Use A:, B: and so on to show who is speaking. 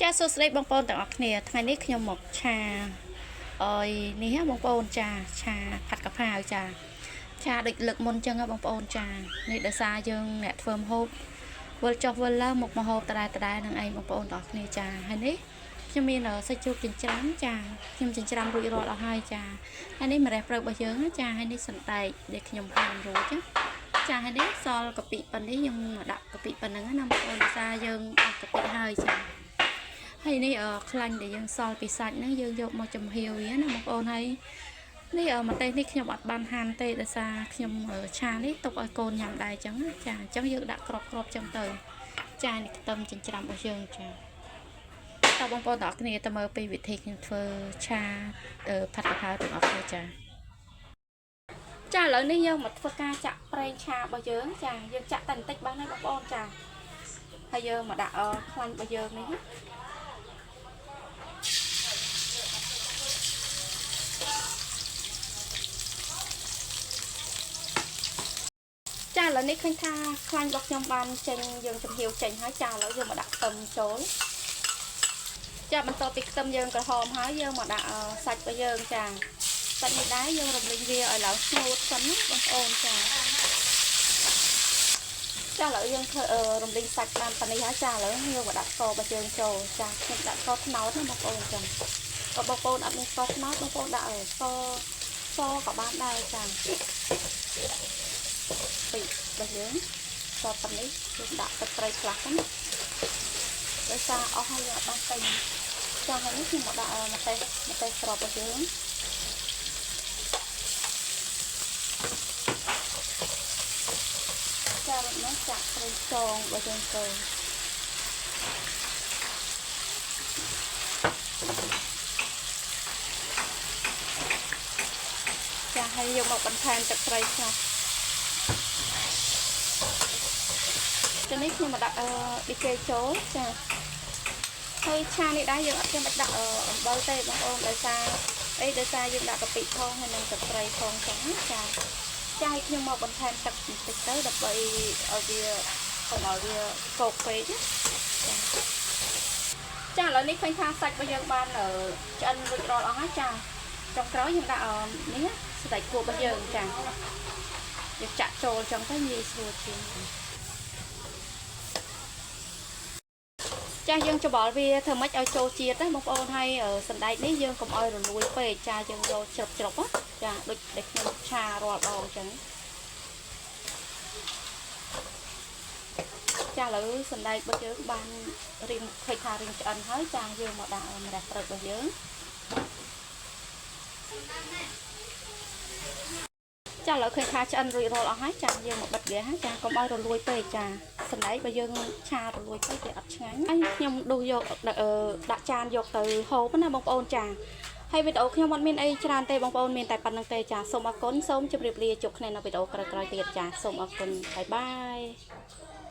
A: ចាសួស្តីបងប្អូនទាំងអស់គ្នាថ្ងៃនេះខ្ញុំមកឆាអយនេះហ៎បងប្អូនចាឆាផាត់កាហ្វចាឆាដូចលើកមុនចឹងហ៎បងប្អូនចានេះដោយសារយើងអ្នកធ្វើម្ហូបវិលចុះវិលឡើងមកម្ហូបដដែលដដែលនឹងឯងបងប្អូនទាំងអស់គ្នាចាហើយនេះខ្ញុំមានសាច់ជ្រូកចិញ្ច្រាំចាខ្ញុំចិញ្ច្រាំរួចរាល់អស់ហើយចាហើយនេះម្រះព្រៅរបស់យើងណាចាហើយនេះសណ្តែកដែលខ្ញុំហាន់រួចណាចាហើយនេះសល់កាពិប៉ុណ្នេះខ្ញុំមកដាក់កាពិប៉ុណ្ណឹងណាបងប្អូនដោយសារយើងអស់កាពិហើយចា ហើយនេះខ្លាញ់ដែលយើងសល់ពីសាច់ហ្នឹងយើងយកមកចំហៀវវាណាបងប្អូនហើយនេះម្ទេសនេះខ្ញុំអត់បានហាន់ទេដោយសារខ្ញុំឆានេះទុកឲ្យកូនញ៉ាំដែរអញ្ចឹងណាចាអញ្ចឹងយើងដាក់ក្របៗអញ្ចឹងទៅចានេះខ្ទឹមចិញ្ច្រាំរបស់យើងចាតើបងប្អូនទាំងអស់គ្នាទៅមើលពីវិធីខ្ញុំធ្វើឆាផាត់កាហ្វេទាំងអស់គ្នាចាចាឥឡូវនេះយើងមកធ្វើការចាក់ប្រេងឆារបស់យើងចាយើងចាក់តែបន្តិចបានហើយបងប្អូនចាហើយយើងមកដាក់ខ្លាញ់របស់យើងនេះណា ចាឥឡូវនេះឃើញថាខ្លាញ់របស់ខ្ញុំបានចេញយើងចំហៀវចេញហើយចាឥឡូវយើងមកដាក់ខ្ទឹមចូលចាបន្ទាប់ពីខ្ទឹមយើងក្រហមហើយយើងមកដាក់សាច់របស់យើងចាសាច់នេះដែរយើងរំលីងវាឲ្យឡើងស្ងួតសិនណាបងប្អូនចាចាឥឡូវយើងធ្វើរំលីងសាច់បានប៉ុណ្នេះហើយចាឥឡូវយើងមកដាក់ស្កររបស់យើងចូលចាខ្ញុំដាក់ស្ករត្នោតណាបងប្អូនចាបើបងប្អូនអត់មានស្ករត្នោតបងប្អូនដាក់ស្ករសក៏បានដែរចា ពីរបស់យើងតប៉ុណ្នេះយើងដាក់ទឹកត្រីខ្លះហ្នឹងដោយសារអស់ហើយយើងអត់បានទិញចាហើយនេះខ្ញុំមកដាក់ម្ទេសម្ទេសក្របរបស់យើងចារួចមកចាក់ប្រេងខ្យងរបស់យើងចូលចាហើយយកមកបន្ថែមទឹកត្រីខ្លះចានេះខ្ញុំមកដាក់ប៊ីចេចូលចាហើយឆានេះដែរយើងអត់ចាំបាច់ដាក់អំបិលទេបងប្អូនដោយសារអីដោយសារយើងដាក់កាពិផងហើយនិងទឹកត្រីផងចឹងណាចាចាឲ្យខ្ញុំមកបន្ថែមទឹកបន្តិចទៅដើម្បីឲ្យវាកុំឲ្យវាកោកពេកណាចាចាឥឡូវនេះឃើញថាសាច់របស់យើងបានឆ្អិនរួចរាល់អស់ហើយចាចុងក្រោយយើងដាក់នេះសណ្តែកគួបរបស់យើងចាយើងចាក់ចូលចឹងទៅងាយស្រួលជាងចាយើងច្បល់វាធ្វើម៉េចឲ្យចូលជាតិណាបងប្អូនហើយសណ្តែកនេះយើងកុំឲ្យរលួយពេកចាយើងយកជ្រុបជ្រុបណាចាដូចដែលខ្ញុំឆារាល់ដងអញ្ចឹងចាឥឡូវសណ្តែករបស់យើងបានរៀងឃើញថារៀងឆ្អិនហើយចាយើងមកដាក់ម្រះព្រៅរបស់យើងចាឥឡូវឃើញថាឆ្អិនរួចរាល់អស់ហើយចាយើងមកបិទហ្គាសចាកុំឲ្យរលួយពេកចាសណ្តែកបើយើងឆារលួយពេកវាអត់ឆ្ងាញ់ហើយខ្ញុំដួសយកដាក់ចានយកទៅហូបណាបងប្អូនចាហើយវីដេអូខ្ញុំអត់មានអីច្រើនទេបងប្អូនមានតែប៉ុណ្្នឹងទេចាសូមអរគុណសូមជម្រាបលាជួបគ្នានៅវីដេអូក្រោយៗទៀតចាសូមអរគុណបាយបាយ។